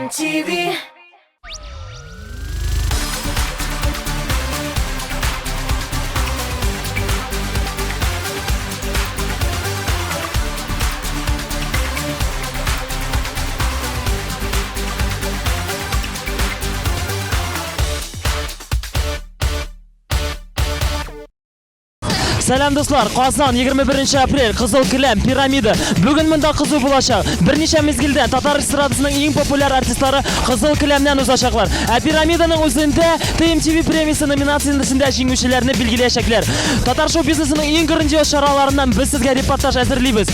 TMTV. Сәлам дуслар, Казан 21 апрель, Кызыл келәм, пирамида. Бүген монда кызу булачак. Берничә мизгелдән татар эстрадасының иң популяр артистлары Кызыл келәмнән узачаклар. Ә пирамиданың үзендә TMTV премиясе номинациясендә җиңүчеләрне билгеләячәкләр. Татар шоу-бизнесының иң грандиоз чараларыннан без сезгә репортаж әзерлибез.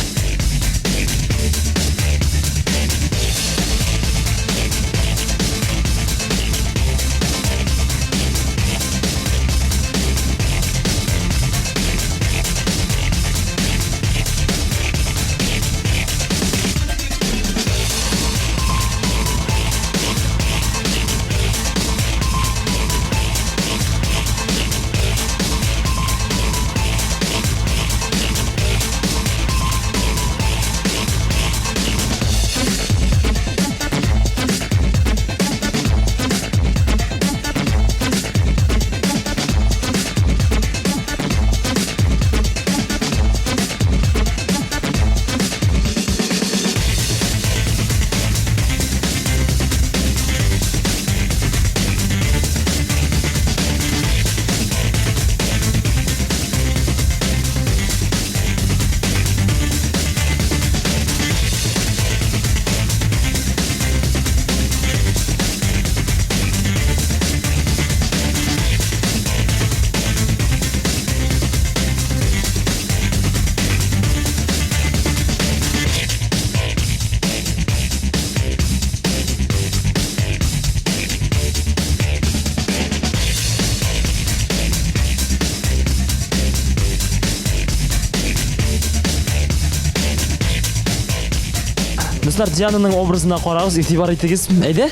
Дуслар, Диананың образына карагыз, игътибар итегез. Әйдә.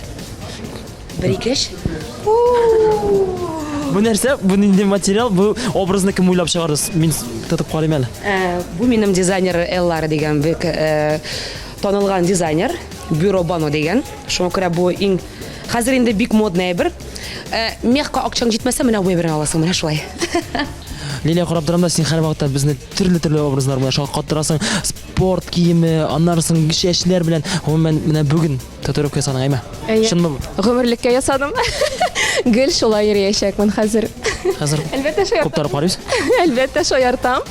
Бер ике өч. Бу нәрсә? Бу нинди материал? Бу образны кем уйлап чыгарды? Мин тотып карыйм әле. Бу минем дизайнер Эллара дигән бик танылган дизайнер, Бюро Бано дигән. Шуңа күрә бу иң хәзер инде бик модный әйбер. Мехка акчаң җитмәсә, менә бу әйберне аласың, менә шулай. Лилия, карап торам да, син һәрвакытта безне төрле-төрле образлар белән шаккаттырасың. Спорт киеме, аннары соң чәчләр белән. Гомумән, менә бүген татуировка ясадың, әйме? Әйе. Чынмы бу? Гомерлеккә ясадым. Гел шулай йөриячәкмен хәзер. Хәзер Әлбәттә, шаяртам. куптарып карыйбыз. Әлбәттә, шаяртам.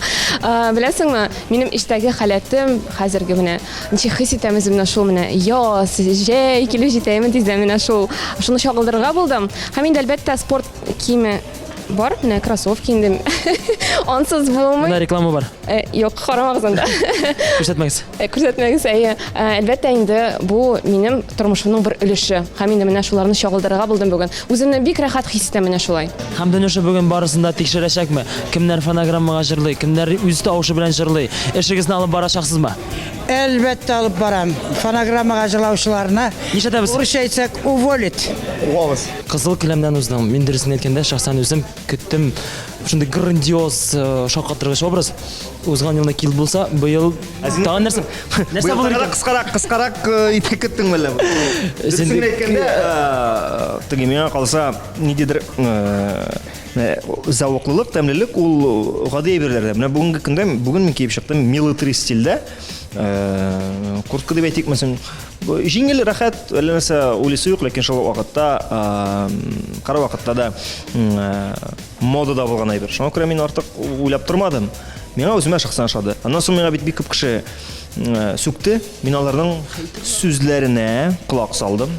Беләсеңме, минем эчтәге халәтем хәзерге менә ничек хис итәм үземне шул менә яз, җәй килеп җитәме тиздән менә шул шуны чагылдырырга булдым. Һәм инде әлбәттә спорт киеме бар, менә кроссовки инде. Ансыз булмый. Менә реклама бар. Юк, карамагыз анда. Күрсәтмәгез. Күрсәтмәгез, әйе. Әлбәттә инде бу минем тормышымның бер өлеше. Һәм инде менә шуларны чагылдырырга булдым бүген. Үземне бик рәхәт хис итәм менә шулай. Һәм Дөнюша бүген барысын да тикшерәчәкме? Кемнәр фонограммага җырлый, кемнәр үз тавышы белән җырлый? Эшегезне алып барачаксызмы? Әлбәттә алып барам. Фонограммага җырлаучыларны, Нишләтәбез? урысча әйтсәк, уволить. Куабыз. Кызыл келәмнән уздың. Мин дөресен әйткәндә, шәхсән үзем көттем шундый грандиоз, шаккатыргыч образ. Узган елны кил булса, быел тагын нәрсә? Нәрсә булыр икән? Кыскарак, кыскарак итеп көттең мәллә? Дөресен әйткәндә, теге миңа калса, ниндидер зәвыклылык, тәмлелек ул гади әйберләрдә. Менә бүгенге көндә, бүген мин киеп чыктым милитари стильдә. Куртка дип әйтик, мәсәлән, җиңел, рәхәт, әллә нәрсә уйлыйсы юк, ләкин шул вакытта, кара вакытта да модада булган әйбер. Шуңа күрә мин артык уйлап тормадым. Миңа үземә шәхсән ошады. Аннан соң миңа бит бик күп кеше сүкте. Мин аларның сүзләренә колак салдым.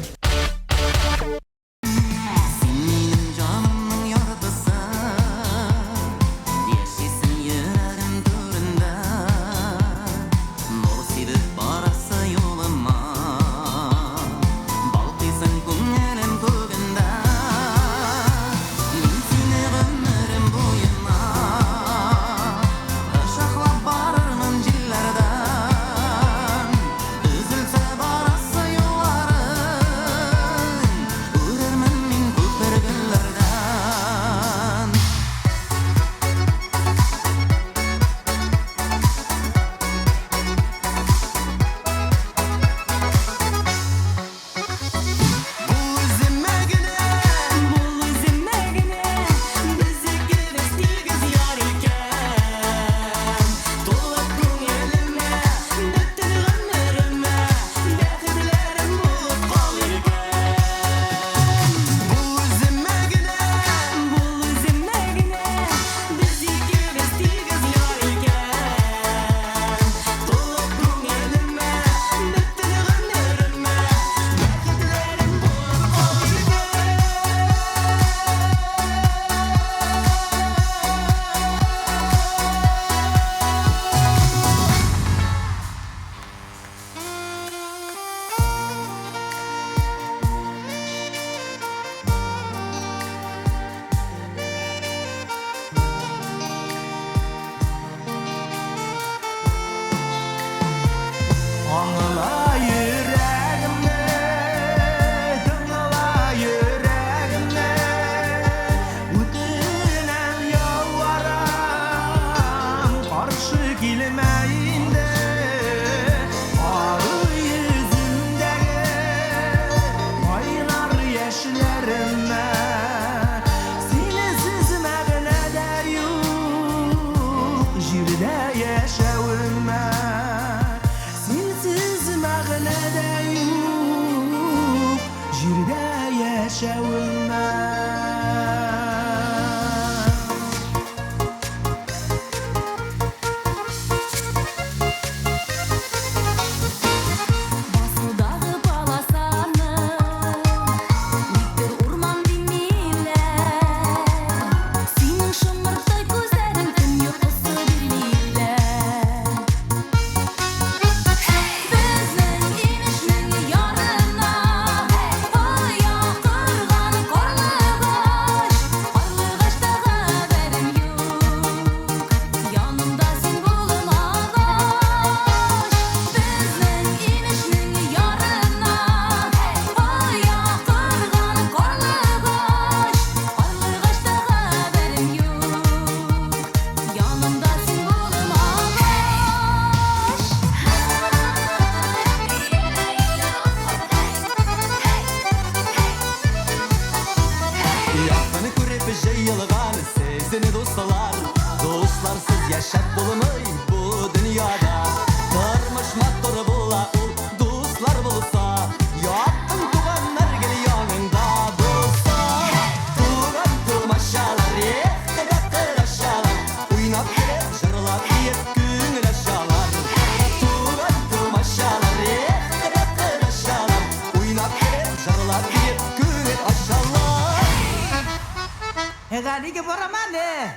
Галигә барам әле.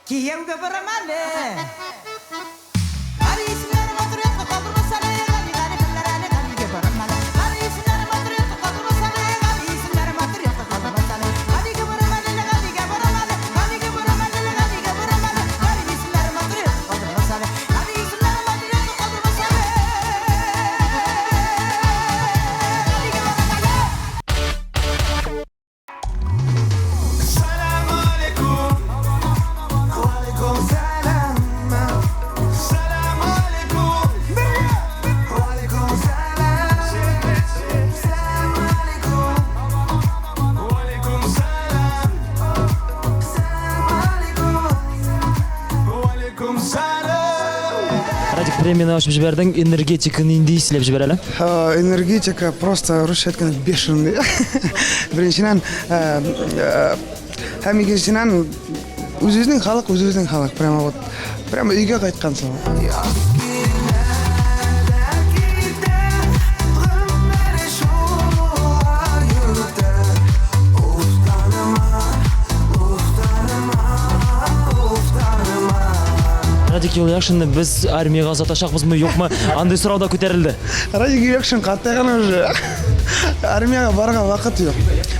Кияүгә барам әле. Гали исемнәре матур ятты калдырмас әле. Гали, Гали, хәлләр әле, Галигә барам әле. Гали исемнәре матур ятты калдырмас әле. Гали исемнәре матур ятты калдырмас әле. Галигә барам әле, Галигә барам әле. Галигә барам әле, Галигә барам әле. Гали исемнәре матур ятты калдырмас әле. Гали исемнәре матур ятты калдырмас әле. Галигә барам әле. Радик премияне ачып җибәрдең, энергетика нинди сөйләп җибәр әле. Энергетика просто русча әйткәндә бешеный. Беренчедән, һәм икенчедән үзебезнең халык, үзебезнең халык. Прямо вот, прямо өйгә кайткансың. Радик Юльякшинны без армиягә озатачакбызмы, юкмы? Андый сорау да күтәрелде. Радик Юльякшин картайган уже. Армиягә барырга вакыт юк.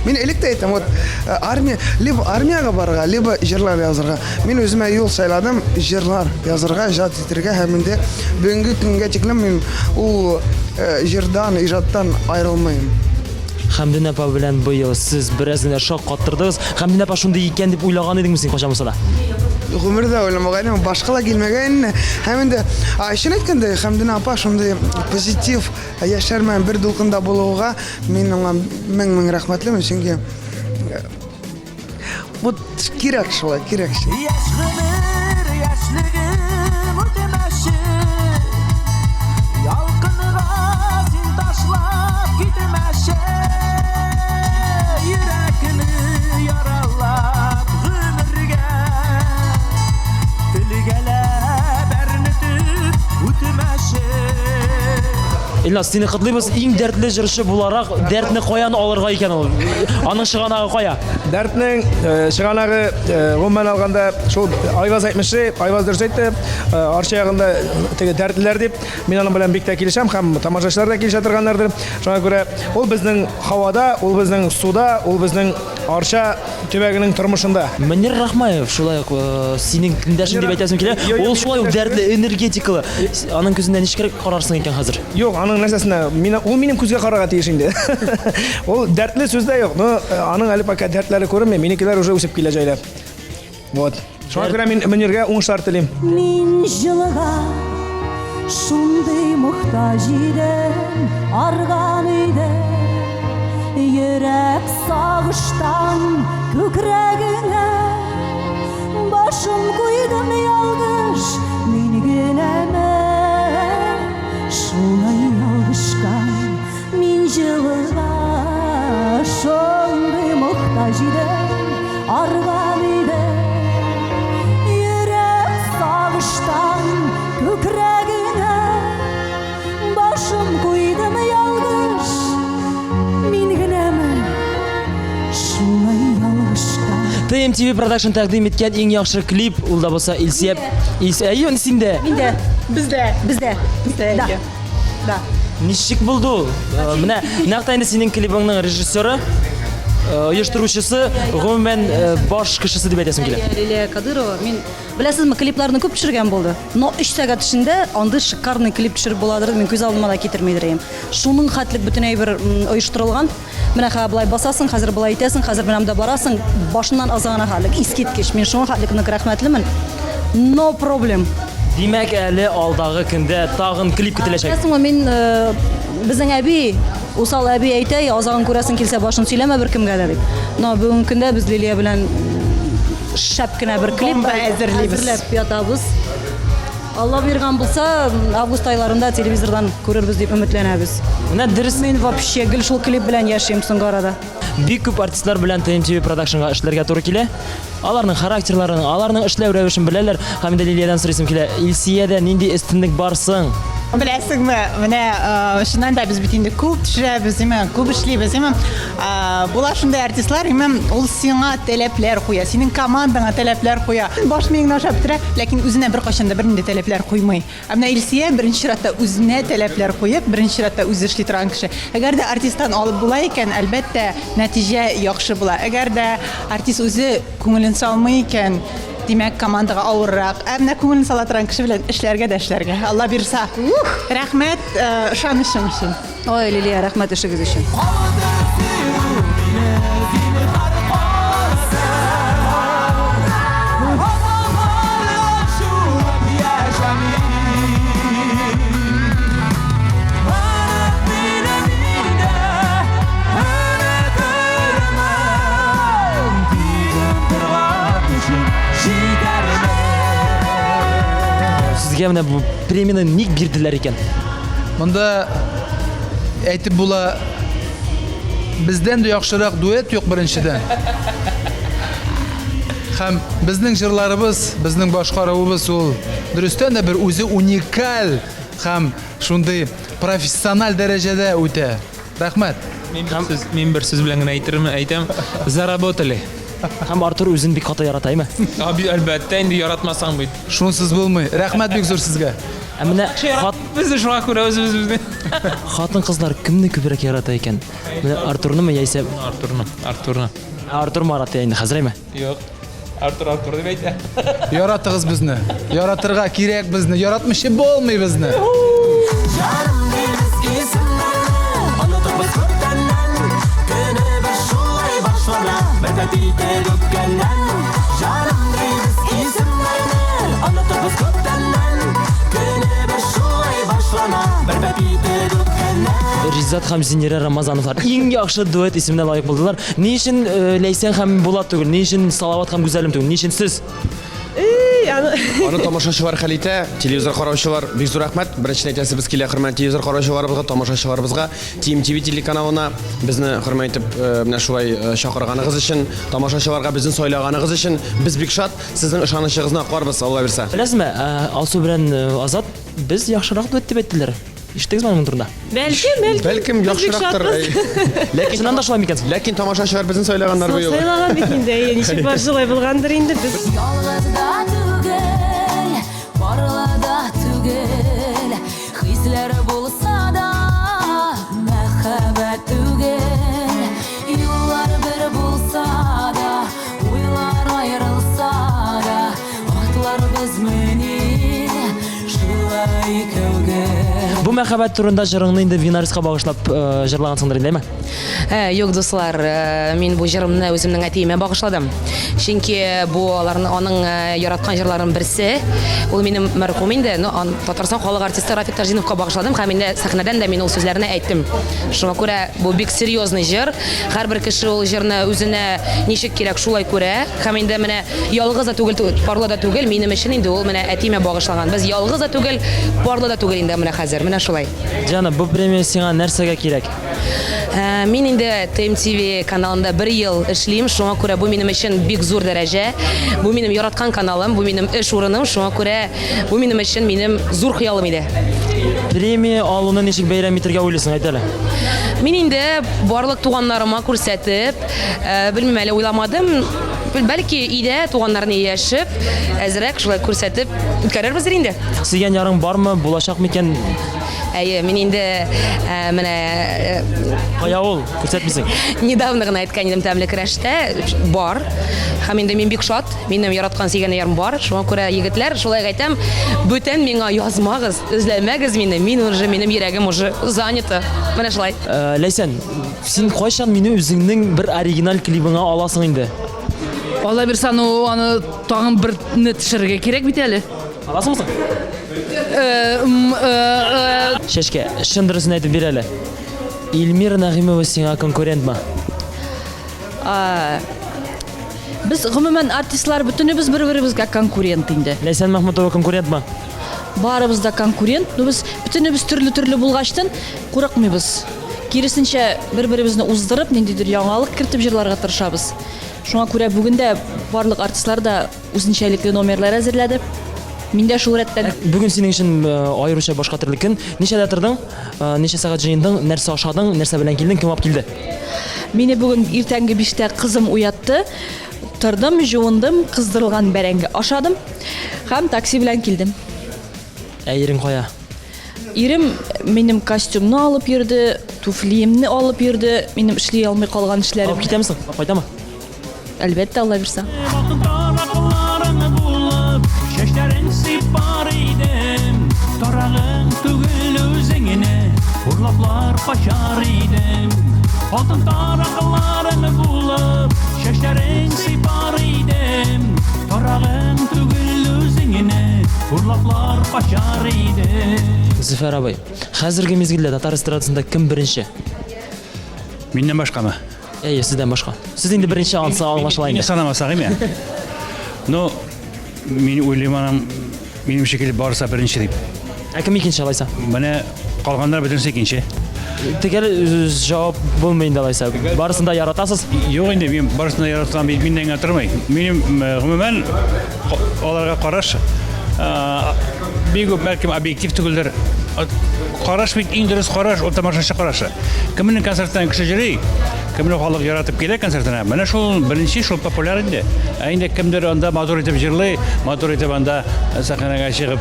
Мин элек тә әйтәм, вот э, армия, либо армиягә барырга, либо җырлар язырга. Мин үземә юл сайладым, җырлар язырга, иҗат итәргә һәм инде бүгенге көнгә тиклем мин ул э, җырдан, иҗаттан аерылмыйм. Хәмдүнә апа белән быел сез бераз генә шак каттырдыгыз. Хәмдүнә апа шундый икән дип уйлаган идеңме син кайчан булса да? Гомердә уйламаган идем, башка ла килмәгән. Һәм инде, а, чын әйткәндә, Хәмдүнә апа шундый позитив яшьләр белән бер дулкында булуга мин аңа мең-мең рәхмәтлемен, чөнки э, вот кирәк шулай, кирәк. Яшь гомер, яшьлегем үтмәче, Ялкынга син ташлап китмәче, Йөрәкне яралап гомергә, Телгәләп әрнетеп үтмәче. Илназ, сине котлыйбыз. Иң дәртле җырчы буларак, дәртне каян алырга икән ул? Аның чыганагы кая? Дәртнең э, чыганагы э, гомумән алганда шул Айваз әйтмешли, Айваз дөрес әйтте, э, Арча ягында теге дәртлеләр дип, мин аның белән бик тә килешәм һәм тамашачылар да килешә торганнардыр. Шуңа күрә ул безнең һавада, ул безнең суда, ул безнең Арча төбәгенең тормышында. Мөнир Рахмаев шулай ук э, синең көндәшең дип әйтәсем килә. Ул шулай ук дәртле, энергетикалы. Аның күзенә ничек карарсың икән хәзер? Юк, аның нәрсәсенә, мин, ул минем күзгә карарга тиеш инде. Ул дәртле сүз дә юк, но э, аның әле пока дәртләре күренми, минекеләр уже үсеп килә җайлап. Вот. Шуңа күрә мин Мөниргә уңышлар телим. Мин җылыга шундый мохтаҗ идем, арган идем. Йөрәк сагыштан күкрәгеңә башым куйдым ялгыш, мин генәме шулай ялгышкан. Мин җылыга шундый мохтаҗ идем, арган идем. Йөрәк сагыштан күкрәгеңә башым куйдым ялгыш, мин генәме шулай ялгышкан. TMTV Production тәкъдим иткән иң яхшы клип, ул да булса Илсия. Илсия, әйе, синдә. Миндә. Бездә. Бездә. Бездә. Да. Да. Ничек булды ул? Э, Менә нәкъ тә инде синең клибыңның режиссеры, э, оештыручысы, гомумән э, баш кешесе дип әйтәсем килә. Лилия Кадырова. Мин беләсезме, клипларны күп төшергән булды. Но 3 сәгать эчендә андый шикарный клип төшереп буладыр, мин күз алдыма да китермидер идем. Шуның хәтлек бөтен әйбер оештырылган. Менә хәзер болай басасың, хәзер болай итәсең, хәзер менә монда барасың, башыннан азагына хәтлек искиткеч. Мин шуңа хәтлек нык рәхмәтлемен. No problem. Димәк, әле алдагы көндә тагын клип көтеләчәк. Беләсеңме, мин э, безнең әби, усал әби әйтә, азагын күрәсең килсә, башын сөйләмә беркемгә дә дип. Но бүгенге көндә без Лилия белән шәп кенә бер клип Бомба әзерлибез. әзерләп ятабыз. Алла биргән булса, август айларында телевизордан күрербез дип өметләнәбез. Менә дөрес Мин вообще гел шул клип белән яшим соңгы арада. Бик күп артистлар белән TMTV Productionга эшләргә туры килә. Аларның характерларын, аларның эшләү рәвешен беләләр. Һәм инде Лилиядән сорыйсым килә. Илсиядә нинди өстенлек бар соң? Беләсеңме, менә чыннан да без бит инде күп төшерәбез, име, күп эшлибез, име. Була шундый артистлар, име, ул сиңа таләпләр куя, синең командаңа таләпләр куя. Баш миеңне ашап бетерә, ләкин үзенә беркайчан да бернинди таләпләр куймый. Ә менә Илсөя беренче чиратта үзенә таләпләр куеп, беренче чиратта үзе эшли торган кеше. Әгәр дә артисттан алып була икән, әлбәттә, нәтиҗә яхшы була. Әгәр дә артист үзе күңелен салмый икән, димәк, командага авыррак. Ә менә күңелен сала торган кеше белән эшләргә дә эшләргә. Алла бирса. Рәхмәт, ышанычың өчен. Ой, Лилия, рәхмәт эшегез өчен. Сезгә менә бу премияне ник бирделәр икән? Монда әйтеп була, бездән дә яхшырак дуэт юк беренчедән. Һәм безнең җырларыбыз, безнең башкаруыбыз ул дөрестән дә бер үзе уникаль һәм шундый профессиональ дәрәҗәдә үтә. Рәхмәт. Мин бер сүз, мин бер сүз белән генә әйтермен, әйтәм, заработали. Һәм Артур үзен бик каты ярата, әйме? Аби, әлбәттә, инде яратмасаң бит. Шунсыз булмый. Рәхмәт бик зур сезгә. Ә менә хат... Без дә шуңа күрә үзебез Хатын-кызлар кемне күбрәк ярата икән? Менә Артурнымы яисә Артурны, Артурны. Ә Артур Марат инде хәзер әйме? Юк. Артур Артур дип әйтә. Яратыгыз безне. Яратырга кирәк безне. Яратмыйча булмый безне. Ризат һәм Зинира Рамазановлар иң яхшы дуэт исеменә лаек булдылар. Ни өчен э, Ләйсән һәм Булат түгел? Ни өчен Салават һәм Гүзәлем түгел? Ни өчен сез? Аны Аны тамашачылар хәл итә, телевизор караучылар. Бик зур рәхмәт. Беренчедән әйтәсебез килә, хөрмәтле телевизор караучыларыбызга, тамашачыларыбызга, TMTV телеканалына безне хөрмәт итеп э, менә шулай э, чакырганыгыз өчен, тамашачыларга безне сайлаганыгыз өчен без бик шат. Сезнең ышанычыгызны акларбыз, Алла бирсә. Беләсезме, э, Алсу белән Азат без яхшырак дуэт дип әйттеләр. Ишеттегезме аның турында? Бәлкем, бәлкем. Бәлкем яхшырактыр. Ләкин чыннан да шулай микән? Ләкин тамашачылар безне сайлаганнар бу юлы. Сайлаган бит инде, әйе, ничек бар шулай булгандыр инде без. Ялгыз да түгел, парлы да түгел, хисләр булса да, мәхәббәт түгел. Юллар бер булса да, уйлар аерылса да, Атларбызмыни шулай икәүгә. Бу мәхәббәт турында җырыңны инде Винариска багышлап э, җырлагансыңдыр инде, әйме? Э, юк, дуслар, э, мин бу җырымны үземнең әтиемә багышладым. Чөнки бу аларны аның яраткан җырларының берсе. Ул минем мәрхүм инде, но ан, Татарстан халык артисты Рафик Таҗиновка багышладым һәм инде сәхнәдән дә мин ул сүзләрне әйттем. Шуңа күрә бу бик серьезный җыр. Һәрбер кеше ул җырны үзенә ничек кирәк шулай күрә. Һәм инде менә Ялгыз да түгел, парлы да түгел, минем өчен инде ул менә әтиемә багышланган. Без ялгыз да түгел, парлы да түгел инде менә хәзер, менә шулай. Диана, бу премия сиңа нәрсәгә кирәк? Ә, мин инде ТМТВ каналында бер ел эшлим, шуңа күрә бу минем өчен бик зур дәрәҗә. Бу минем яраткан каналым, бу минем эш урыным, шуңа күрә бу минем өчен минем зур хыялым иде. Премия алуны ничек бәйрәм итәргә уйлыйсың, әйт әле? Мин инде барлык туганнарыма күрсәтеп, ә, белмим әле уйламадым. Бәлки өйдә туганнарны ияләшеп, әзрәк шулай күрсәтеп үткәрербездер инде. Сөйгән ярың бармы, булачак микән? Әйе, мин инде ә, менә э, Кая ул? Күрсәтмисең. Недавно гына әйткән идем тәмле көрәштә бар. Һәм инде мин бик шат. Минем яраткан сөйгән ярым бар. Шуңа күрә егетләр, шулай әйтәм, бүтән миңа язмагыз, эзләмәгез мине. Мин уже минем йөрәгем уже занято. Менә шулай. Э, Ләйсән, Син кайчан мине үзеңнең бер оригиналь клибыңа аласың инде? Алла бирса, ну аны тагын берне төшерергә кирәк бит әле. Аласыңмы соң? Э, э, э. Чәчкә, чын дөресен әйтеп бир әле. Эльмира Нәгыймова сиңа конкурентмы? Без гомумән артистлар бөтенебез бер-беребезгә конкурент инде. Ләйсән Мәхмүтова конкурентмы? Барыбыз да конкурент, но без бөтенебез төрле-төрле булгачтын курыкмыйбыз. Киресенчә, бер-беребезне уздырып, ниндидер яңалык кертеп җырларга тырышабыз. Шуңа күрә бүген дә барлык артистлар да үзенчәлекле номерлар әзерләде. Мин дә шул рәттән. Бүген синең өчен аеруча башка төрле көн. Ничәдә тордың? Ничә сәгать җыендың? Нәрсә ашадың? Нәрсә белән килдең? Кем алып килде? Мине бүген иртәнге биштә кызым уятты. Тордым, җуындым, кыздырылган бәрәңге ашадым һәм такси белән килдем. Ә ирең кая? Ирем минем костюмны алып йөрде, туфлиемне алып йөрде, минем эшли алмый калган эшләрем. Алып китәме соң? Кайтамы? Әлбәттә, Алла бирсә. Чәчләрең сыйпар идем, тарагың түгел үзеңне, урлаплар качар идем. Алтын таракларың булып, чәчләрең сыйпар идем, тарагың түгел үзеңне, урлаплар качар идем. Зөфәр абый, хәзерге мизгелдә татар эстрадасында кем беренче? Миннән башкамы? Әйе, сездән башка. Сез инде беренче ансы аңлашыла инде. Мине санамасак, име? Ну, мин уйлыйм аның минем шикелле барысы беренче дип. Ә кем икенче алайса? Менә калганнар бөтенесе икенче. Төгәл җавап булмый инде алайса. Барысын да яратасыз? Юк инде, мин барысын да яратсам бит миннән генә тормый. Минем гомумән аларга караш бик үк бәлкем объектив түгелдер. Караш бит иң дөрес караш, ул тамашачы карашы. Кемнең концертына кеше йөри, кемне халык яратып килә концертына, менә шул беренче шул популяр инде. Ә инде кемдер анда матур итеп җырлый, матур итеп анда сәхнәгә чыгып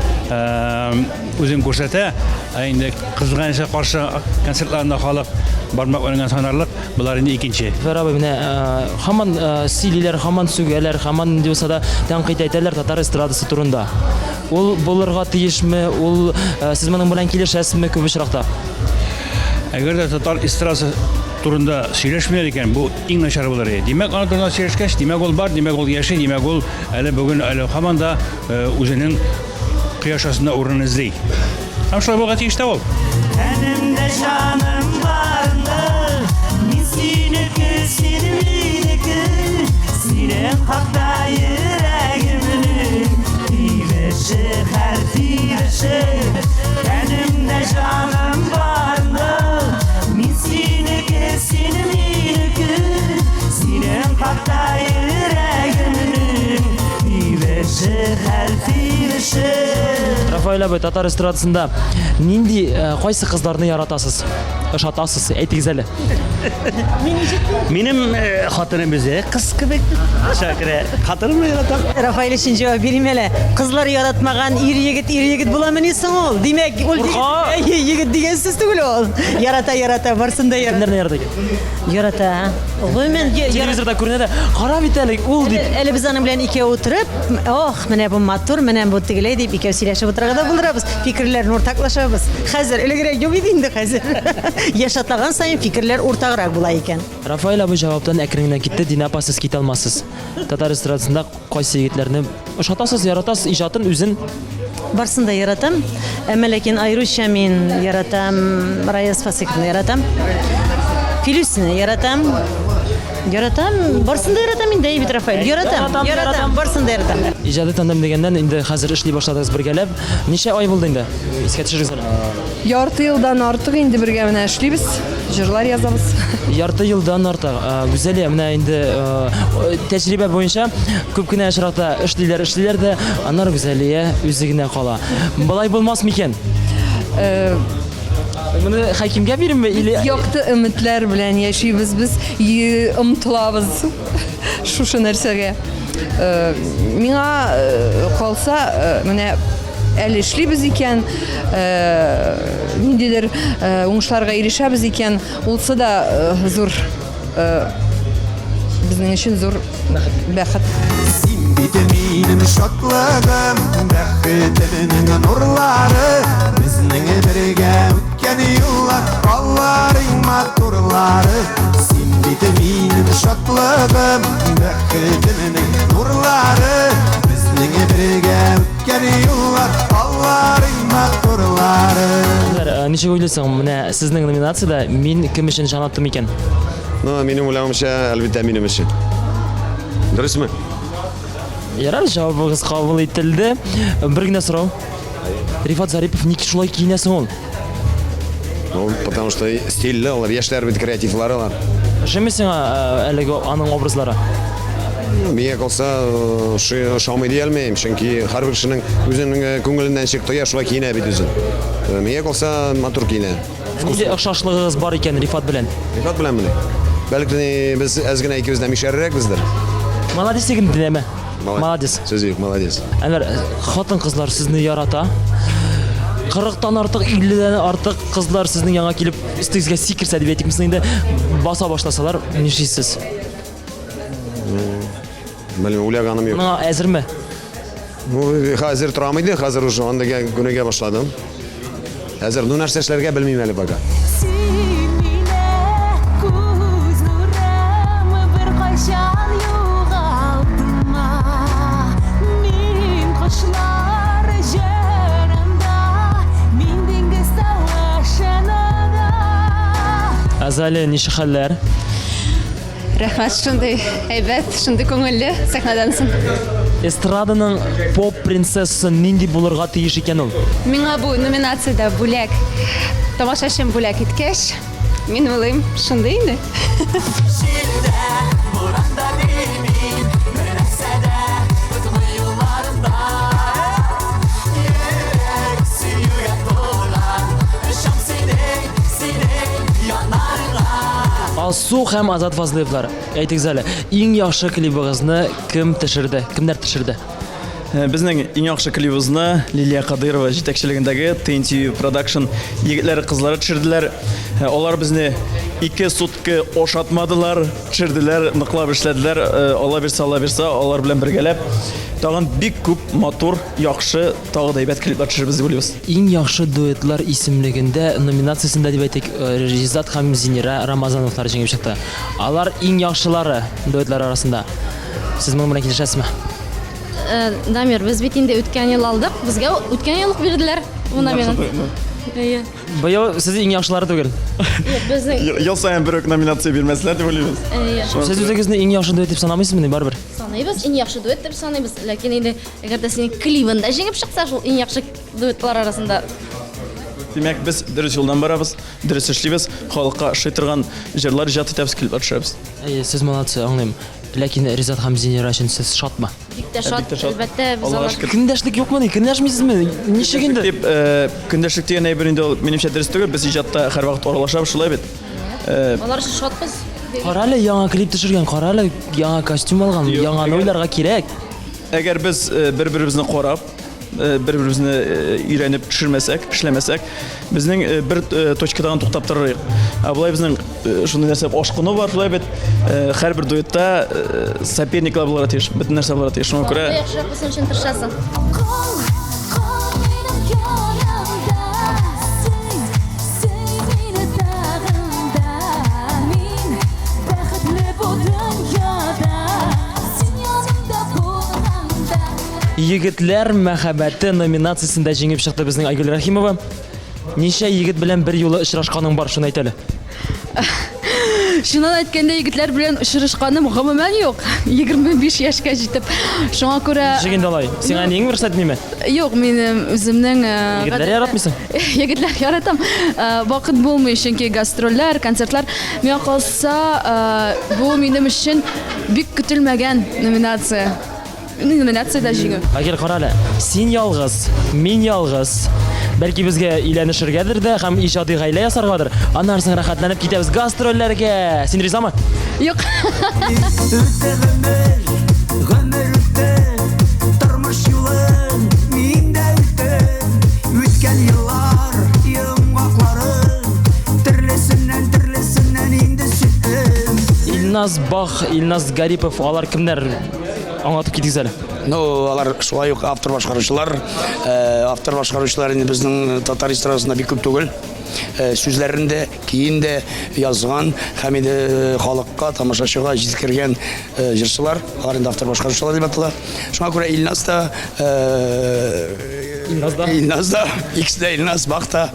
үзен күрсәтә, ә инде кызганычка каршы концертларында халык бармак белән санарлык, болар инде икенче. Зөфәр абый, менә һаман сөйлиләр, һаман сүгәләр, һаман нинди булса да тәнкыйть әйтәләр татар эстрадасы турында. Ул булырга тиешме? Ул э, сез моның белән килешәсезме күп очракта? Әгәр дә татар эстрадасы турында сөйләшмиләр икән, бу иң начар булыр иде. Димәк, аның турында сөйләшкәч, димәк ул бар, димәк ул яши, димәк ул әле бүген әле һаман да э, үзенең кояш астында урынын эзли. Һәм шулай булырга тиеш тә ул. Тәнемдә җаным барында, мин синеке, син минеке. Синең хакта йөрәгемнең тибеше, һәр тибеше. Тәнемдә җаным барында, мин синеке, син минеке. Синең хакта йөрәгемнең тибеше, һәр тибеше. Рафаэль абый, татар эстрадасында нинди, э, кайсы кызларны яратасыз? Ошатасыз, әйтегез әле. Минем э, хатыным үзе кыз кебек. Шакирә, хатынымны яратам. Рафаэль өчен җавап бирим әле. Кызлар яратмаган ир егет ир егет буламыни соң ул? Димәк, ул егет, егет дигән сүз түгел ул. Ярата, ярата, барсын да ярата. Кемнәрне ярата икән? Ярата. Гомумән, телевизорда күренә дә, кара бит әле ул дип. Әле без аның белән икәү утырып, ох, менә бу матур, менә бу тегеләй дип икәү сөйләшеп утырырга да булдырабыз. Фикерләрне уртаклашабыз. Хәзер элегрәк юк иде инде хәзер. Яшь атлаган саен фикерләр уртаграк була икән. Рафаэль абый җаваптан әкрен генә китте, Динә апа, сез китә алмассыз. Татар эстрадасында кайсы егетләрне ошатасыз, яратасыз, иҗатын, үзен? Барсын да яратам, әмма ләкин аеруча мин яратам Раяз Фасыйховны яратам. Филүсне яратам. Яратам, барсын да яратам инде, әй бит Рафаэль. Яратам, яратам, барсын да яратам. Иҗади тандем дигәннән, инде хәзер эшли башладыгыз бергәләп. Ничә ай булды инде? Искә төшерегез әле. Ярты елдан артык инде бергә менә эшлибез, җырлар язабыз. Ярты елдан артык. Э, Гүзәлия, менә инде э, тәҗрибә буенча күп кенә очракта эшлиләр, эшлиләр дә, аннары Гүзәлия үзе генә кала. Болай булмас микән? Э, Моны хакимгә биримме или Якты өметләр белән яшибез без, омтылабыз шушы нәрсәгә. Миңа калса, менә әле эшлибез икән, ниндидер уңышларга ирешәбез икән, улсы да зур безнең өчен зур бәхет. Син бит минем шатлыгым, бәхетемнең нурлары, безнең бергә үткән юллар, алар иң матурлары. Син бит минем шатлыгым, бәхетемнең нурлары, безнең бергә үткән юллар, алар иң матурлары. Э, ничек уйлыйсың, менә сезнең номинациядә мин кем өчен җан аттым икән? Ну, минем уйлавымча, әлбәттә, минем өчен. Дөресме? Ярар, җавабыгыз кабул ителде. Бер генә сорау. Рифат Зарипов ник шулай киенә соң ул? Ну, потому что стильле алар, яшьләр бит креативлар алар. Ошыймы сиңа э, әлеге аның образлары? Миңа калса, ошый, ошамый дия алмыйм, чөнки һәрбер кешенең үзенең күңеленнән ничек тоя, шулай киенә бит үзен. Миңа калса, матур киенә. Нинди охшашлыгыгыз бар икән Рифат белән? Рифат беләнмени? Бәлки без әз генә икебез дә мишәррәкбездер. Молодец егет димә. Молодец. Сүз юк, молодец. Әнвәр, хатын-кызлар сезне ярата. 40-тан артык, 50-дән артык кызлар сезнең янга килеп, өстегезгә сикерсә дип әйтик, инде баса башласалар, нишлисез? Белмим, уйлаганым юк. Моңа әзерме? Ну, хәзер торам иде, хәзер уже андыйга күнегә башладым. Әзер, ну нәрсә эшләргә белмим әле пока. Син мине күз нурым беркайчан югалтма. Мин кошлар җырында, мин диңгез тавышында. Азалия, ничек хәлләр? Рәхмәт, шундый әйбәт, шундый күңелле сәхнәдән соң. Эстраданың поп принцессасы нинди булырга тиеш икән ул? Миңа бу номинациядә бүләк, тамашачым бүләк иткәч, мин уйлыйм, шундый инде. Җилдә, буранда димим, бер нәрсә дә тотмый юлларымда. Йөрәк сөюгә тулган, очам синең, синең яннарыңа. Алсу һәм Азат Фазлыевлар, әйтегез әле, иң яхшы клибыгызны кем төшерде? Кемнәр төшерде? Э, безнең иң яхшы клибыбызны Лилия Кадыйрова җитәкчелегендәге TNT Production егетләре кызлары төшерделәр. Э, алар безне ике сутка ошатмадылар, төшерделәр, ныклап эшләделәр. Э, Алла бирсә, Алла бирсә, алар белән бергәләп тагын бик күп матур, яхшы, тагы да әйбәт клиплар төшерербез дип уйлыйбыз. Иң яхшы дуэтлар исемлегендә, номинациясендә дип әйтик, Ризат һәм Зинира Рамазановлар җиңеп чыкты. Алар иң яхшылары дуэтлар арасында. Сез моның белән килешәсезме? Э, Дамир, без бит инде үткән ел алдык. Безгә үткән ел ук бирделәр бу номинацияне. Әйе. Быел сез иң яхшылары түгел. Юк, безнең Ел саен бер үк номинация бирмәсләр дип уйлыйбыз. Әйе. Сез үзегезне иң яхшы дуэт дип санамыйсызмыни барыбер? Саныйбыз, иң яхшы дуэт дип саныйбыз. Ләкин инде әгәр дә синең клибын да җиңеп чыкса, шул иң яхшы дуэтлар арасында. Димәк, без дөрес юлдан барабыз, дөрес эшлибез, халыкка ошый торган җырлар иҗат итәбез, клиплар төшерәбез. Әйе, сез молодцы, аңлыйм. Ләкин Ризат һәм Зинира өчен сез шатмы? Бик тә шат, әлбәттә, без алар. Көндәшлек юкмыни? Көнләшмисезме? Ничек инде? Дип, көндәшлек дигән әйбер инде ул минемчә дөрес түгел. Без иҗатта һәрвакыт аралашабыз, шулай бит. Алар өчен шатбыз. Кара әле, яңа клип төшергән, кара әле, яңа костюм алган, яңаны уйларга кирәк. Әгәр без бер-беребезне карап, бер-беребезне өйрәнеп төшермәсәк, эшләмәсәк, безнең бер точкада гына туктап торыр идек. Ә болай безнең шундый нәрсә ашкыну бар, шулай бит. Һәрбер дуэтта соперниклар булырга тиеш, бөтен нәрсә булырга тиеш. Шуңа күрә Яхшырак булсын өчен тырышасың. Егетләр мәхәббәте номинациясендә җиңеп чыкты безнең Айгөл Рәхимова. Ничә егет белән бер юлы очрашканың бар, шуны әйт әле. Чыннан әйткәндә, егетләр белән очрашканым гомумән юк. 25 яшькә җитеп. Шуңа күрә Ничек инде алай? Сиңа әниең рөхсәт итмиме? Юк, минем үземнең э, Егетләр гадәттә- яратмыйсың? Егетләр яратам. Э, Вакыт булмый, чөнки гастрольләр, концертлар. Миңа калса, э, бу минем өчен бик көтелмәгән номинация. Номинациядә җиңү. Айгөл, кара әле. Син ялгыз, мин ялгыз. Бәлки безгә өйләнешергәдер дә һәм иҗади гаилә ясаргадыр. Аннан соң рәхәтләнеп китәбез гастрольләргә. Син ризамы? Юк. Үтте гомер, гомер үтте, тормыш юлын мин дә үттем. Үткән еллар йомгакларын төрлесеннән төрлесеннән инде сүттем. Илназ Бах, Илназ Гарипов, алар кемнәр? Аңлатып китегез әле. Ну, алар шулай ук автор башкаручылар. Э, автор башкаручылар инде безнең татар эстрадасында бик күп түгел. Э, сүзләрен дә, көен дә язган һәм инде э, халыкка, тамашачыга җиткергән җырчылар. Алар инде автор башкаручылар дип атала. Шуңа күрә Илназ та Илназ да, Илназ да, икесе дә Илназ, Бах та,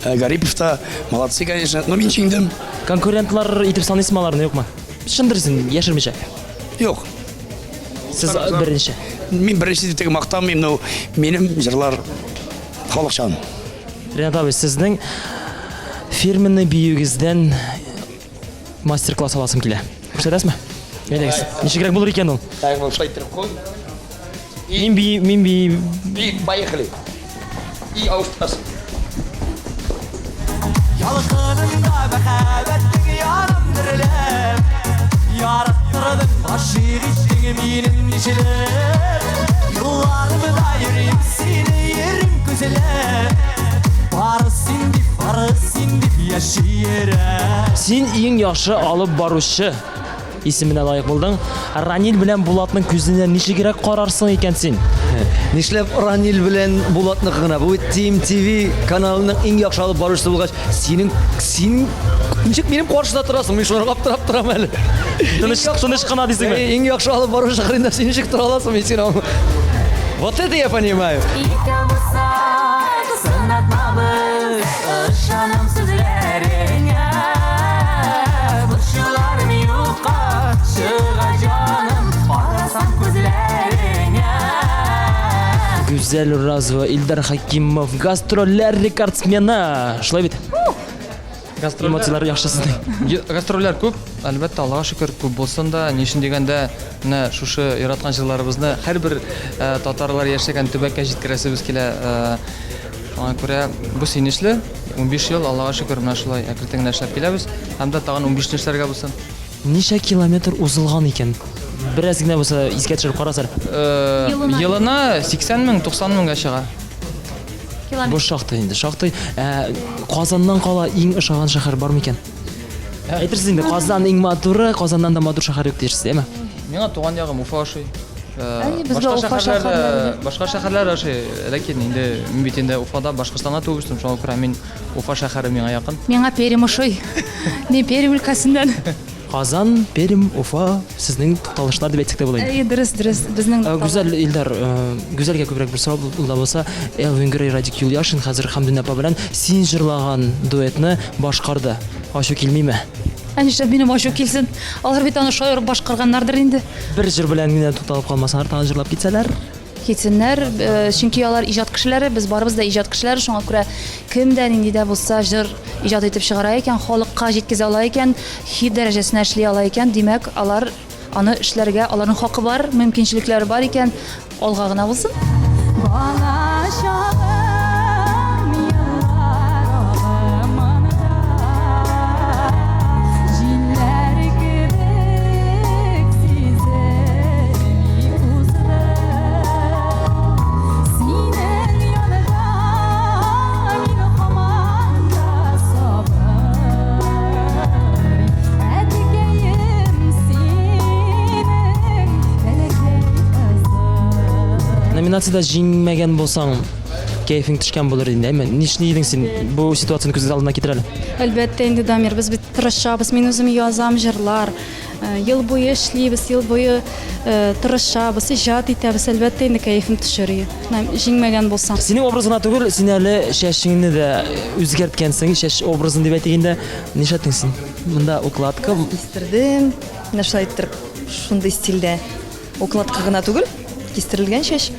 Гарипов та молодцы, конечно. Но мин җиңдем. Конкурентлар итеп саныйсызмы аларны, юкмы? Чын дөресен, яшермичә. Юк. Сез беренче. Мин беренче дип теге мактанмыйм, но минем җырлар халыкчан. Ренат абый, сезнең фирменный биюегездән мастер-класс аласым килә. Күрсәтәсезме? Әйдәгез, ничегрәк булыр икән ул? Так, вот шулай иттереп куй. Мин би, мин би. И поехали. И авыштырасың. Ялкыныңда мәхәббәтең янам дөрләп Яраттырдың гашыйк иттең минем ничеләп Юлларымда йөрим сине йөрим күзәләп Бары син дип, бары син дип яши йөрәк Син иң яхшы алып баручы исеменә лаек булдың. Ранил белән Булатның күзенә ничегрәк карарсың икән син? Нишләп Ранил белән Булатныкы гына? Бу бит Team TV каналының иң яхшы алып баручысы булгач, синең син ничек минем каршыда торасың? Мин шуларга аптырап торам әле. Тыныч, тыныч кына дисеңме? Иң яхшы алып баручы кырында син ничек тора аласың? Мин сине Вот это я понимаю. Икәү булсак, сынатмабыз, ышанам сүзләреңә. Борчуларым юкка чыга җаным, карасам күзләреңә. Гүзәл Уразова, Илдар Хакимов, гастрольләр рекордсмены. Шулай бит? Эмоцияләр яхшы сезнең. Гастрольләр күп, әлбәттә, Аллага шөкер, күп булсын да. Ни өчен дигәндә, менә шушы яраткан җырларыбызны һәрбер э, татарлар яшәгән төбәккә җиткерәсебез килә. Э, шуңа күрә бу сөенечле. 15 ел, Аллага шөкер, менә шулай әкрен генә эшләп киләбез. Һәм дә тагын 15 эшләргә булсын. Ничә километр узылган икән? Бераз генә булса искә төшереп карас әле. Э, елына 80 мең, 90 меңгә чыга. Бу шактый инде, шактый. Ә, Казаннан кала иң ошаган шәһәр бар микән? Әйтерсез инде, Казан иң матуры, Казаннан да матур шәһәр юк диерсез, әйме? Миңа туган ягым Уфа ошый. Э, Әйе, безгә башка Уфа шәһәрләр шәһәрләре. Башка шәһәрләр ошый, ләкин инде мин бит инде Уфада, Башкортстанда туып үстем, шуңа күрә мин Уфа шәһәре миңа якын. Миңа Пермь ошый. Мин Пермь өлкәсеннән. Казан, Пермь, Уфа сезнең тукталышлар дип әйтсәк тә була инде. Әйе, дөрес, дөрес. Безнең Э, Гүзәл Илдар, э, Гүзәлгә күбрәк бер сорау ул да булса, Элвин Грей, Радик Юльяшин хәзер Хәмдүнә апа белән син җырлаган дуэтны башкарды. Ачу килмиме? Ә нишләп минем ачу килсен? Алар бит аны шаярып башкарганнардыр инде. Бер җыр белән генә тукталып калмасалар, тагын җырлап китсәләр? Китсеннәр, э, чөнки алар иҗат кешеләре, без барыбыз да иҗат кешеләре, шуңа күрә кем дә нинди дә булса җыр иҗат итеп чыгара икән, халыкка җиткезә ала икән, хит дәрәҗәсенә эшли ала икән, димәк, алар аны эшләргә, аларның хакы бар, мөмкинчелекләре бар икән, алга гына булсын. Бала чагым еллар агымында Җилләр кебек сизелми узды Синең янда мин һаман да сабый Әткәем синең бәләкәй кызың Номинациядә җиңмәгән булсаң, кәефең төшкән булыр иде, әйме? Нишли идең син? Бу ситуацияне күз алдына китер әле. Әлбәттә инде, Дамир, без бит тырышабыз. Мин үзем язам җырлар. Э, ел буе эшлибез, ел буе э, тырышабыз, иҗат итәбез. Әлбәттә инде кәефем төшер. Җиңмәгән булсам. Синең образ гына түгел, син әле чәчеңне дә үзгәрткәнсең, чәч образын дип әйтик инде. Нишләттең син? Монда укладка. Кистердем. Менә шулай иттереп, шундый стильдә. Укладка гына түгел, кистерелгән чәч.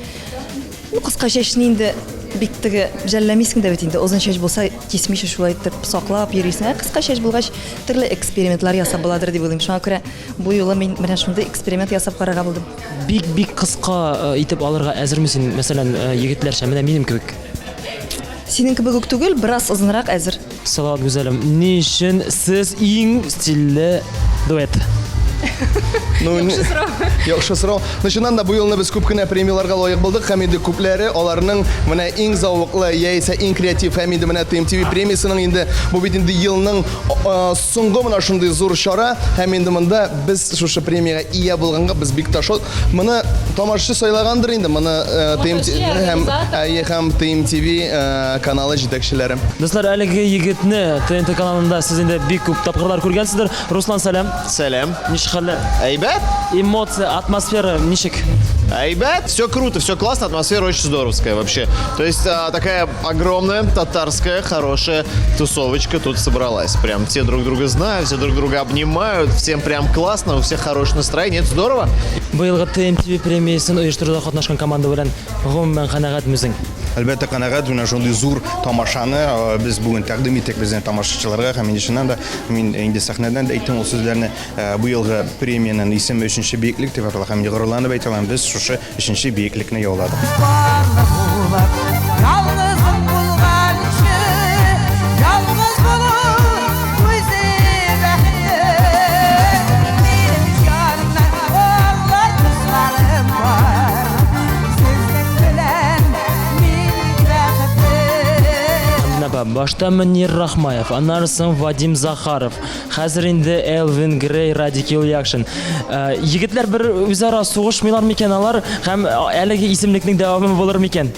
Ну, кыска чәчне инде бик теге жәлләмисең дә бит инде. Озын чәч булса, кисмичә шулай итеп саклап йөрисең. Ә кыска чәч булгач, төрле экспериментлар ясап буладыр дип уйлыйм. Шуңа күрә бу юлы мин менә шундый эксперимент ясап карарга булдым. Бик-бик кыска э, итеп алырга әзерме син, мәсәлән, э, егетләрчә, менә минем кебек? Синең кебек үк түгел, бераз озынрак әзер. Салават Гүзәлем, ни өчен сез иң стильле дуэт? Ну, Яхшы сорау. Яхшы сорау. Ну, чыннан да бу елны без күп кенә премияләргә лаек булдык һәм инде күпләре аларның менә иң зәвыклы яисә иң креатив һәм инде менә ТМТВ премиясенең инде бу бит инде елның соңгы менә шундый зур чара һәм инде монда без шушы премиягә ия булганга без бик тә шат. Моны тамашачы сайлагандыр инде, моны ТМТ һәм әйе һәм ТМТВ каналы җитәкчеләре. Дуслар, әлеге егетне ТНТ каналында сез инде бик күп тапкырлар күргәнсездер. Руслан, сәлам. Сәлам. Ничек хәлләр? Әйбәт. Эмоция, атмосфера ничек? Әйбәт, все круто, все классно, атмосфера очень здоровская вообще. То есть а, такая огромная татарская хорошая тусовочка тут собралась. Прям все друг друга знают, все друг друга обнимают, всем прям классно, у всех хорошее настроение, это здорово. Быелгы ТМТВ премиясен оештыруда катнашкан команда белән гомумән канәгатьме үзең? Әлбәттә, канәгать, менә шундый зур тамашаны э, без бүген тәкъдим иттек безнең тамашачыларга һәм инде чыннан да мин инде сәхнәдән дә әйттем ул сүзләрне. Э, бу елгы премиянең исеме өченче биеклек дип атала һәм горурланып әйтә алам, без шушы өченче биеклекне яуладык. Ялгызың булганчы, ялгыз булу үзе бәхетле. Минем җаннан олы дусларым бар. Сезнең белән мин бәхетле. Әминә башта Мөнир Рахмаев, аннары соң Вадим Захаров, хәзер инде Элвин Грей, Радик Юльякшин. Э, егетләр бер үзара сугышмыйлар микән алар һәм э, әлеге исемлекнең дәвамы булыр микән?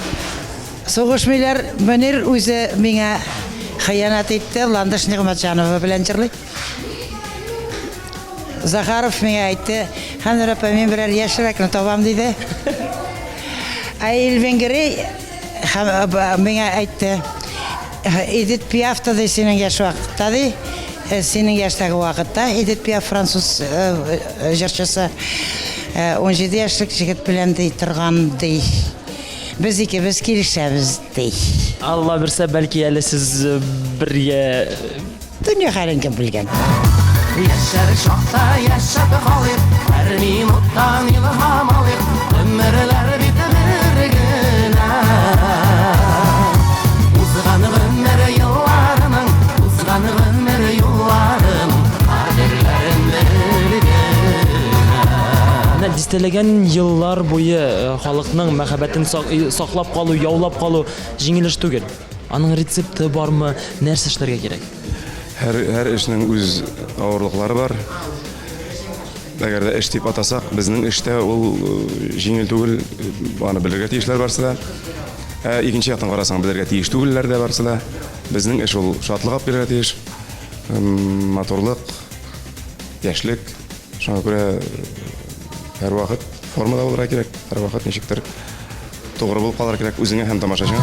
Сугышмыйлар, Мөнир үзе миңа хыянәт итте, Ландыш Нигъмәтҗанова белән җырлый. Захаров миңа әйтте, Хәнүр апа, мин берәр яшьрәкне табам, диде. Ә Элвин Грей миңа әйтте, Эдит Пиаф та ди синең яшь вакытта ди, синең яшьтәге вакытта Эдит Пиаф француз җырчысы 17 яшьлек җегет белән ди торган ди. Без икебез килешәбез ди. Алла бирсә, бәлки әле сез бергә Дөнья хәлен кем белгән? Яшәр чакта яшәп калыйк, һәр минуттан илһам алыйк, гомерләр бит бер генә. Узган гомер елларының, узган гомер юлларының кадерләрен бел генә. Менә дистәләгән еллар буе э, халыкның мәхәббәтен саклап калу, яулап калу җиңел эш түгел. Аның рецепты бармы? Нәрсә эшләргә кирәк? Һәр, һәр эшнең үз авырлыклары бар. Әгәр дә эш дип атасак, безнең эштә ул э, җиңел түгел, аны белергә тиешләр барсы да. Ә икенче яктан карасаң, белергә тиеш түгелләр дә барсы да. Безнең эш ул шатлык алып килергә тиеш. Матурлык, яшьлек. Шуңа күрә э, һәрвакыт формада булырга кирәк, һәрвакыт ничектер Тугры булып калырга кирәк үзеңә һәм тамашачыңа.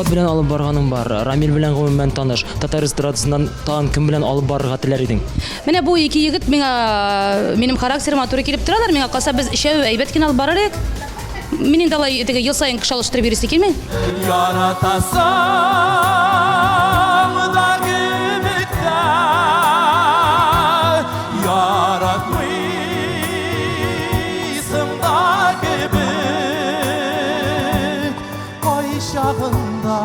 Хат белән алып барганың бар, Рамил белән гомумән таныш. Татар эстрадасыннан тагын кем белән алып барырга теләр идең? Менә бу ике егет миңа минем характерыма туры килеп торалар. Миңа калса без өчәү әйбәт кенә алып барыр идек. Мин инде алай теге ел саен кеше алыштырып йөрисе килми. Яратасың да кебек тә, яратмыйсың да кебек, кайчагында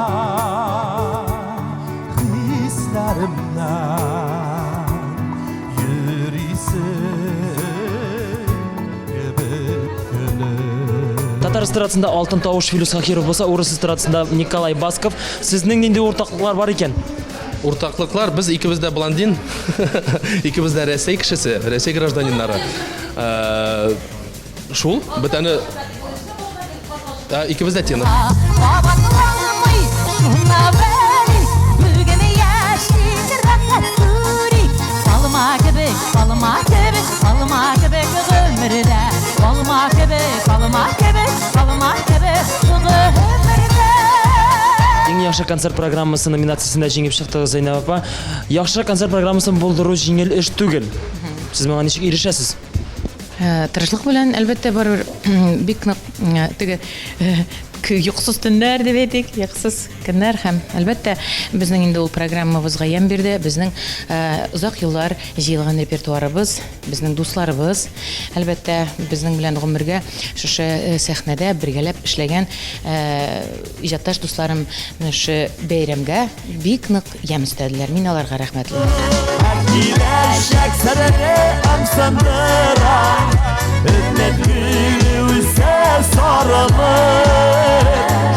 Хисләремнән йөрисең кебек көлеп. Татар эстрадасында алтын тавыш Филүс Кахиров булса, урыс эстрадасында Николай Басков. Сезнең нинди уртаклыклар бар икән? Уртаклыклар, без икебез дә блондин, икебез дә Рәсәй кешесе, Рәсәй гражданиннары. Э, шул, бөтәне Ә, икебез дә тенор. Кабатланмый, шуны белик, бүген яшик, рәхәт күрик. Алма кебек, алма кебек, алма кебек гомердә. Алма кебек, алма кебек, алма кебек гомердә. Иң яхшы концерт программасы номинациясендә җиңеп чыктыгыз, Зәйнәб апа. Яхшы концерт программасын булдыру җиңел эш түгел. Сез моңа ничек ирешәсез? Э, тырышлык белән, әлбәттә, барыбер бик нык э, теге э, йокысыз төннәр дип әйтик, йокысыз көннәр һәм, әлбәттә, безнең инде ул программабызга ямь бирде, безнең озак еллар җыелган репертуарыбыз, безнең дусларыбыз, әлбәттә, безнең белән гомергә шушы сәхнәдә бергәләп эшләгән иҗатташ дусларым менә шушы бәйрәмгә бик нык Ямь өстәделәр, мин аларга рәхмәтле. Киләчәк сере ымсындыра, Өмет гөле үсә сарылып.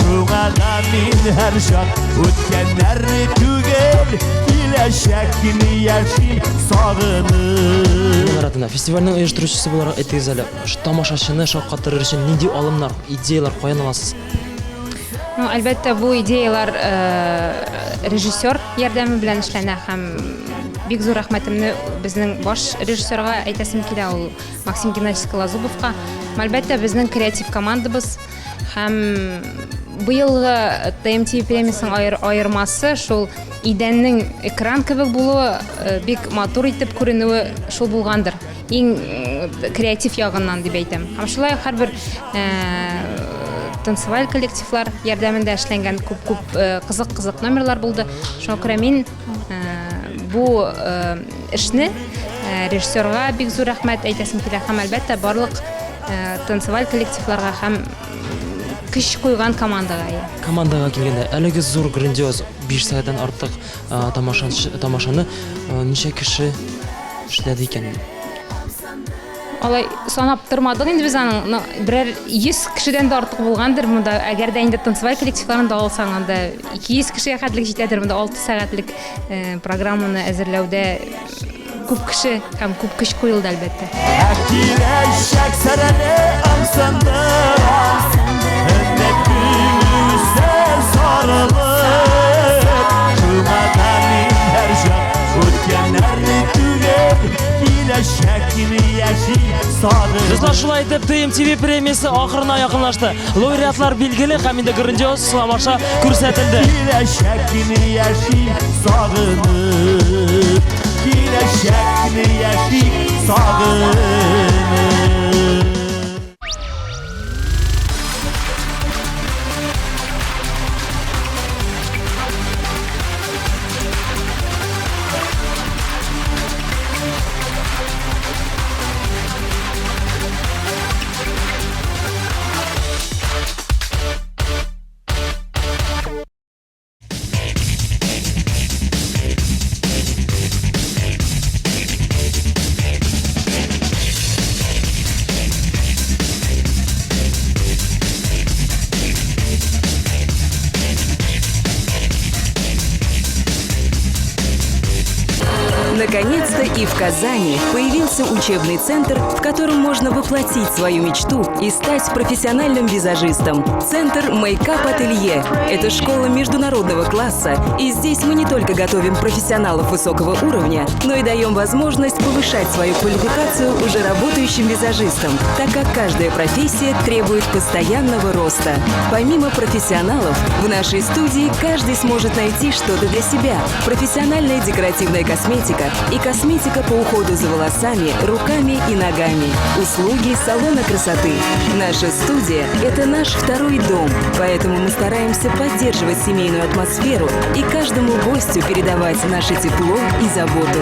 Шуңа да мин һәрчак үткәннәрне түгел, киләчәкне яшим сагынып. Маратына, фестивальнең оештыручысы буларак әйтегез әле, тамашачыны шаккатырыр өчен нинди алымнар, идеяләр каян аласыз? Ну, әлбәттә, бу идеялар э, режиссер ярдәме белән эшләнә һәм бик зур рәхмәтемне безнең баш режиссерга әйтәсем килә, ул Максим Геннадьевич Скалозубовка. Әлбәттә, безнең креатив командабыз Һәм быелгы ТМТ премиясенең аер, аермасы шул идәннең экран кебек булуы, э, бик матур итеп күренүе шул булгандыр. Иң э, креатив ягыннан дип әйтәм. Һәм шулай ук һәрбер э, танцеваль коллективлар ярдәмендә эшләнгән күп-күп кызык-кызык номерлар булды. Шуңа күрә мин бу эшне режиссерга бик зур рәхмәт әйтәсем килә һәм әлбәттә барлык танцеваль коллективларга һәм көч куйган командага. Командага килгәндә, әлеге зур грандиоз 5 сәгатьтән артык тамашаны ничә кеше эшләде икән? Алай санап тормадык инде без аның, но берәр 100 кешедән дә артык булгандыр монда. Әгәр дә инде танцеваль коллективларын да алсаң, анда 200 кешегә хәтлек җитәдер монда 6 сәгатьлек э, программаны әзерләүдә күп кеше һәм күп көч куелды, әлбәттә. Киләчәк сәрәне ымсындыра, Эндә күңелсез сарылып, Шуңа да мин һәрчак үткәннәрне түгел, Киләчәкне яши сагынып. Дуслар, шулай итеп ТМТВ премиясе ахырына якынлашты. Лауреатлар билгеле һәм инде грандиоз тамаша күрсәтелде. Киләчәкне яши сагынып, Киләчәкне яши сагынып. Наконец-то и в Казани появился учебный центр, в котором можно воплотить свою мечту и стать профессиональным визажистом. Центр Мейкап Ателье – это школа международного класса, и здесь мы не только готовим профессионалов высокого уровня, но и даем возможность повышать свою квалификацию уже работающим визажистам, так как каждая профессия требует постоянного роста. Помимо профессионалов, в нашей студии каждый сможет найти что-то для себя. Профессиональная декоративная косметика и косметика по уходу за волосами, руками и ногами. Услуги салона красоты. Наша студия – это наш второй дом, поэтому мы стараемся поддерживать семейную атмосферу и каждому гостю передавать наше тепло и заботу.